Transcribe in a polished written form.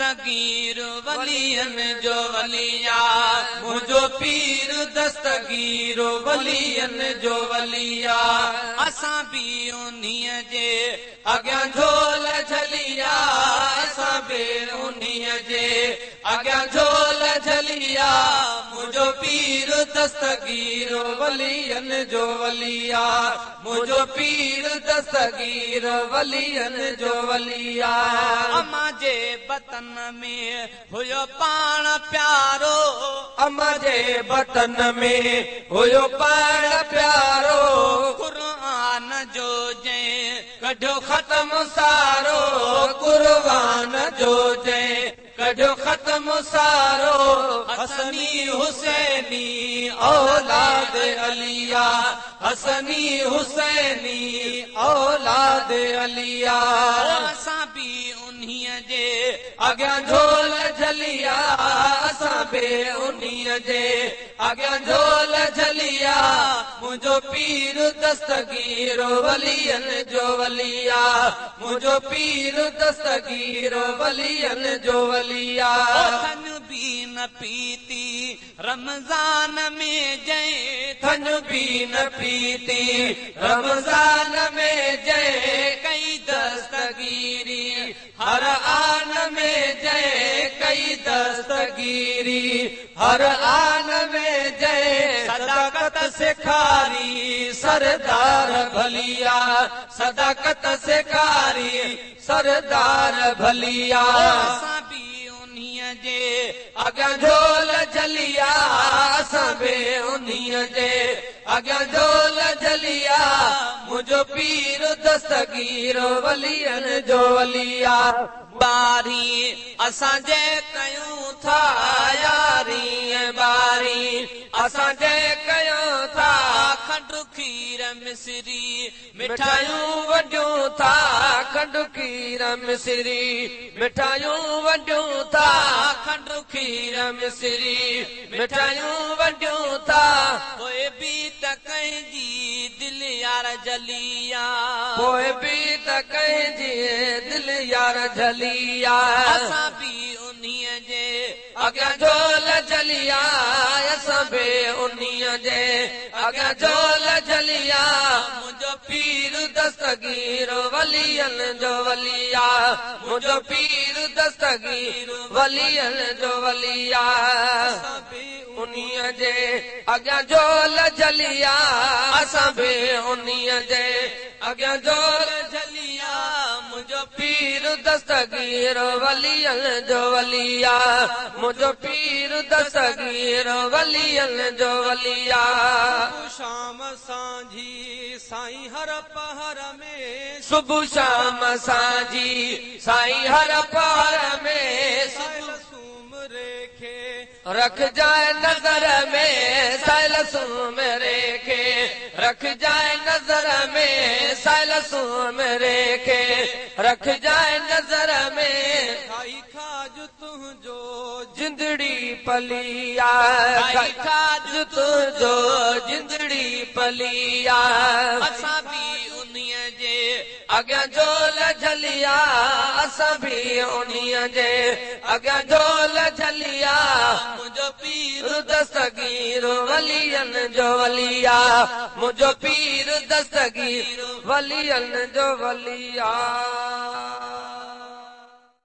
दस्तगीर वलियनि जो वलिया, मुंहिंजो पीर दस्तगीर वलियनि जो वलिया। असां बि उन्हीअ जे अॻियां झोल झलिया, असां बि उन्हीअ जे अॻियां झोल झलिया। मुंहिंजो पीर दस्तगीर वलियनि जो वलिया, मुंहिंजो पीर दस्तगीर वलियनि जो वलिया। अम्मा जे बतन में हुयो पाण प्यारो, अम्मा जे बतन में हुयो पाण प्यारो। कुरान जो जंहिं कढियो ख़तम सारो, कुर्बान जो जंहिं कढियो ख़तम सारो। हसनी हुसैनी औलाद अलिया, हसनी हुसैनी औलाद अलिया। असां बि उन्हीअ जे अॻियां झोल झलिया, असां बि उन्हीअ जे अॻियां झोल झलिया। मुंहिंजो पीर दस्तगीर वलियनि जो वलिया, मुंहिंजो पीर दस्तगीर वलियनि जो वलिया। थञ बि न पीती रमज़ान में जंहिं, थञ बि न पीती रमज़ान में जंहिं। कई दस्तगीरी हर आन में जंहिं, कई दस्तगीरी हर आन में जंहिं। सदाकत सेखारी सरदार भलिया, सदाकत सेखारी सरदार भलिया। असां बि उन्हीअ जे अॻियां झोल झलिया, असां बि उन्हीअ जे अॻियां झोल झलिया। मुंहिंजो पीर दस्तगीर वलियनि जो वलिया। बारी असां जे कयूं था यारी, बारी असां जे कयूं था। खंड खीर मिसरी मिठायूं वॾियूं था, खंड खीर मिसरी मिठायूं वॾियूं था, खंड खीर मिसरी मिठायूं वॾियूं था। पोइ बि त कंहिंजी दिलि यार जलिया, पोइ बि त कंहिंजी दिलि यार जलिया। असां बि उन्हीअ जे अॻियां झोल झलिया, असां बि उन्हीअ जे अॻियां झोल झलिया। मुंहिंजो पीर दस्तगीर वलियनि जो वलिया, मुंहिंजो पीर दस्तगीर वलियनि जो वलिया। उन्हीअ जे अॻियां झोल झलिया, असां बि उन्हीअ जे अॻियां झोल झलिया। मुंहिंजो पीर दस्तगीर वलियनि जो वलिया, मुंहिंजो पीर दस्तगीर वलियनि जो वलिया। शाम सांझी साईं हर पहर में, सुबुह शाम सांझी साईं हर पहर में। रख जाए नजर में साइल मेरे खे, रख जाए नजर में साइल मेरे खे, रख जाए नजर में। खाई खाज तुझो जिंदड़ी पलिया, खाई खाज तुझो जिंदड़ी पलिया। असां बि उन्हीअ जे अॻियां झोल झलिया, असां बि उन्हीअ जे अॻियां झोल झलिया। मुंहिंजो पीर दस्तगीर वलियनि जो वलिया, मुंहिंजो पीर दस्तगीर वलियनि जो वलिया।